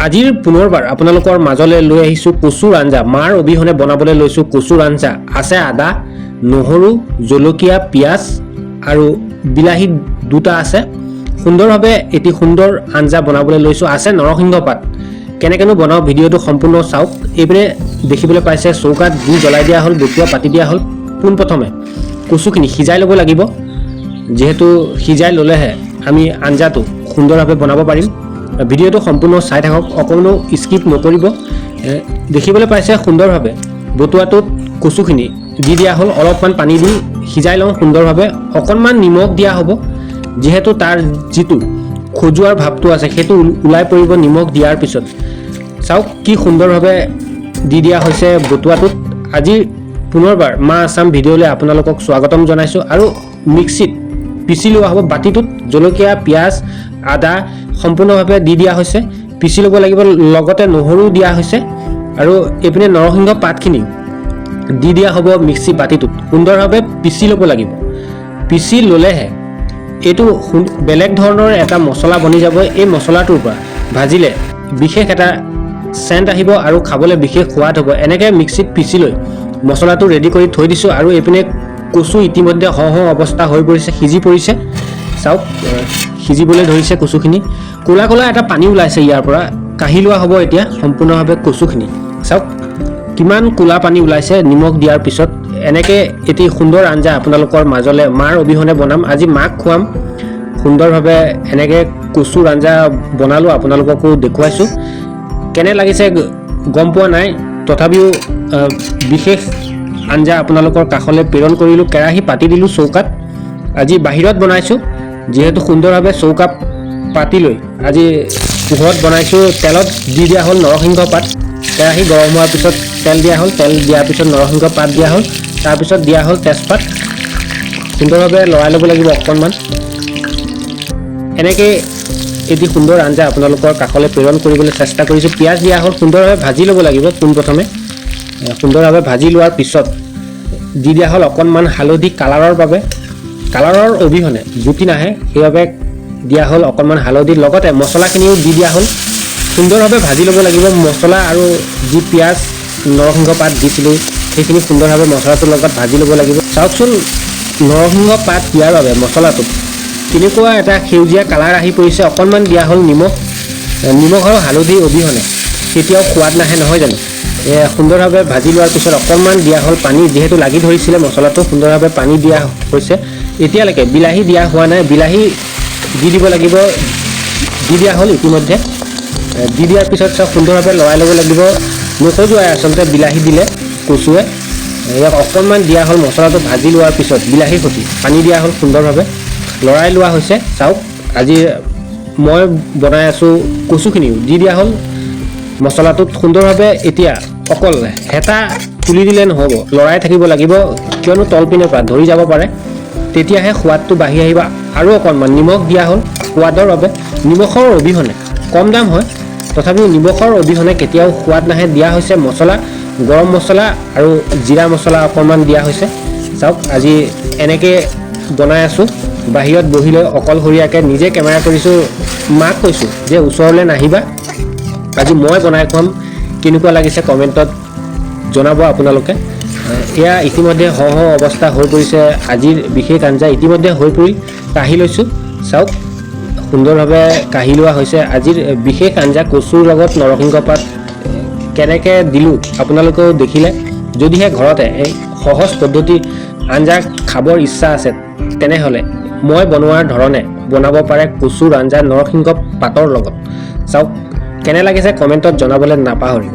আজিৰ পুনৰবাৰ আপোনালোকৰ মাজলৈ লৈ আহিছোঁ কচুৰ আঞ্জা। মাৰ অবিহনে বনাবলৈ লৈছোঁ কচুৰ আঞ্জা। আছে আদা, নহৰু, জলকীয়া, পিঁয়াজ আৰু বিলাহী দুটা আছে। সুন্দৰভাৱে এটি সুন্দৰ আঞ্জা বনাবলৈ লৈছোঁ। আছে নৰসিংহ পাত। কেনেকৈনো বনাওঁ, ভিডিঅ'টো সম্পূৰ্ণ চাওক। এইপিনে দেখিবলৈ পাইছে, চৌকাত জুই জ্বলাই দিয়া হ'ল, বটুৱা পাতি দিয়া হ'ল। পোনপ্ৰথমে কচুখিনি সিজাই ল'ব লাগিব, যিহেতু সিজাই ল'লেহে আমি আঞ্জাটো সুন্দৰভাৱে বনাব পাৰিম। ভিডিঅ'টো সম্পূৰ্ণ চাই থাকক, অকণো স্কিপ নকৰিব। দেখিবলৈ পাইছে, সুন্দৰভাৱে বটুৱাটোত কচুখিনি দি দিয়া হ'ল। অলপমান পানী দি সিজাই লওঁ সুন্দৰভাৱে। অকণমান নিমখ দিয়া হ'ব, যিহেতু তাৰ যিটো খজুৱাৰ ভাৱটো আছে, সেইটো ওলাই পৰিব নিমখ দিয়াৰ পিছত। চাওক, কি সুন্দৰভাৱে দি দিয়া হৈছে বটুৱাটোত। আজি পুনৰবাৰ মা আছাম ভিডিঅ'লৈ আপোনালোকক স্বাগতম জনাইছোঁ। আৰু মিক্সিত পিচি লোৱা হ'ব। বাতিটোত জলকীয়া, পিঁয়াজ, আদা সম্পূৰ্ণভাৱে দি দিয়া হৈছে। পিচি ল'ব লাগিব, লগতে নহৰুও দিয়া হৈছে। আৰু এইপিনে নৰসিংহ পাতখিনি দি দিয়া হ'ব মিক্সি বাতিটোত। সুন্দৰভাৱে পিচি ল'ব লাগিব। পিচি ল'লেহে এইটো বেলেগ ধৰণৰ এটা মছলা বনি যাব। এই মছলাটোৰ পৰা ভাজিলে বিশেষ এটা চেণ্ট আহিব আৰু খাবলৈ বিশেষ সোৱাদ হ'ব। এনেকৈ মিক্সিত পিচি লৈ মছলাটো ৰেডি কৰি থৈ দিছোঁ। আৰু এইপিনে কচু ইতিমধ্যে হওঁ হওঁ অৱস্থা হৈ পৰিছে, সিজি পৰিছে। চাওক, সিজিবলৈ ধৰিছে কচুখিনি। ক'লা ক'লা এটা পানী ওলাইছে ইয়াৰ পৰা। কাঢ়ি লোৱা হ'ব এতিয়া সম্পূৰ্ণভাৱে কচুখিনি। চাওক, কিমান ক'লা পানী ওলাইছে নিমখ দিয়াৰ পিছত। এনেকৈ এটি সুন্দৰ আঞ্জা আপোনালোকৰ মাজলৈ মাৰ অবিহনে বনাম। আজি মাক খুৱাম। সুন্দৰভাৱে এনেকৈ কচুৰ আঞ্জা বনালোঁ, আপোনালোককো দেখুৱাইছোঁ। কেনে লাগিছে গম পোৱা নাই, তথাপিও বিশেষ আঞ্জা আপোনালোকৰ কাষলৈ প্ৰেৰণ কৰিলোঁ। কেৰাহী পাতি দিলোঁ চৌকাত। আজি বাহিৰত বনাইছোঁ, যিহেতু সুন্দৰভাৱে চৌকা পাতি লৈ আজি পোহৰত বনাইছোঁ। তেলত দি দিয়া হ'ল নৰসিংহ পাত। কেৰাহী গৰম হোৱাৰ পিছত তেল দিয়া হ'ল। তেল দিয়াৰ পিছত নৰসিংহ পাত দিয়া হ'ল। তাৰপিছত দিয়া হ'ল তেজপাত। সুন্দৰভাৱে লৰাই ল'ব লাগিব অকণমান। এনেকৈ এটি সুন্দৰ আঞ্জা আপোনালোকৰ কাষলৈ প্ৰেৰণ কৰিবলৈ চেষ্টা কৰিছোঁ। পিঁয়াজ দিয়া হ'ল। সুন্দৰভাৱে ভাজি ল'ব লাগিব পোনপ্ৰথমে। সুন্দৰভাৱে ভাজি লোৱাৰ পিছত দি দিয়া হ'ল অকণমান হালধি কালাৰৰ বাবে। কালাৰৰ অবিহনে জুতি নাহে, সেইবাবে দিয়া হ'ল অকণমান হালধি। লগতে মছলাখিনিও দি দিয়া হ'ল। সুন্দৰভাৱে ভাজি ল'ব লাগিব মছলা আৰু যি পিঁয়াজ, নৰসিংহ পাত দিছিলোঁ, সেইখিনি সুন্দৰভাৱে মছলাটোৰ লগত ভাজি ল'ব লাগিব। চাওকচোন, নৰসিংহ পাত দিয়াৰ বাবে মছলাটোত কেনেকুৱা এটা সেউজীয়া কালাৰ আহি পৰিছে। অকণমান দিয়া হ'ল নিমখ। নিমখ আৰু হালধি অবিহনে কেতিয়াও সোৱাদ নাহে, নহয় জানো? সুন্দৰভাৱে ভাজি লোৱাৰ পিছত অকণমান দিয়া হ'ল পানী। যিহেতু লাগি ধৰিছিলে মছলাটো, সুন্দৰভাৱে পানী দিয়া হৈছে। এতিয়ালৈকে বিলাহী দিয়া হোৱা নাই। বিলাহী দি দিব লাগিব। দি দিয়া হ'ল ইতিমধ্যে। দি দিয়াৰ পিছত চব সুন্দৰভাৱে লৰাই ল'ব লাগিব। নখজুৱাই আচলতে বিলাহী দিলে কচুৱে। ইয়াক অকণমান দিয়া হ'ল। মছলাটো ভাজি লোৱাৰ পিছত বিলাহীৰ সৈতে পানী দিয়া হ'ল, সুন্দৰভাৱে লৰাই লোৱা হৈছে। চাওক, আজি মই বনাই আছোঁ। কচুখিনিও দি দিয়া হ'ল মছলাটোত সুন্দৰভাৱে। এতিয়া অকল হেতা তুলি দিলে নহ'ব, লৰাই থাকিব লাগিব, কিয়নো তলপিনৰ পৰা ধৰি যাব পাৰে। তেতিয়াহে সোৱাদটো বাঢ়ি আহিব। আৰু অকণমান নিমখ দিয়া হ'ল সোৱাদৰ বাবে। নিমখৰ অবিহনে কম দাম হয়, তথাপিও নিমখৰ অবিহনে কেতিয়াও সোৱাদ নাহে। দিয়া হৈছে মছলা, গৰম মছলা আৰু জিৰা মছলা অকণমান দিয়া হৈছে। চাওক, আজি এনেকৈ বনাই আছোঁ বাহিৰত বহি লৈ অকলশৰীয়াকৈ। নিজে কেমেৰা কৰিছোঁ। মাক কৈছোঁ যে ওচৰলৈ নাহিবা, আজি মই বনাই খুৱাম। কেনেকুৱা লাগিছে কমেণ্টত জনাব আপোনালোকে। এয়া ইতিমধ্যে হওঁ হওঁ অৱস্থা হৈ পৰিছে। আজিৰ বিশেষ আঞ্জা ইতিমধ্যে হৈ পৰিল। কাঢ়ি লৈছোঁ। চাওক, সুন্দৰভাৱে কাঢ়ি লোৱা হৈছে। আজিৰ বিশেষ আঞ্জা কচুৰ লগত নৰসিংহ পাত কেনেকৈ দিলোঁ, আপোনালোকেও দেখিলে। যদিহে ঘৰতে এই সহজ পদ্ধতি আঞ্জা খাবৰ ইচ্ছা আছে, তেনেহ'লে মই বনোৱাৰ ধৰণে বনাব পাৰে কচুৰ আঞ্জা নৰসিংহ পাতৰ লগত। চাওক, কেনে লাগিছে কমেণ্টত জনাবলৈ নাপাহৰিব।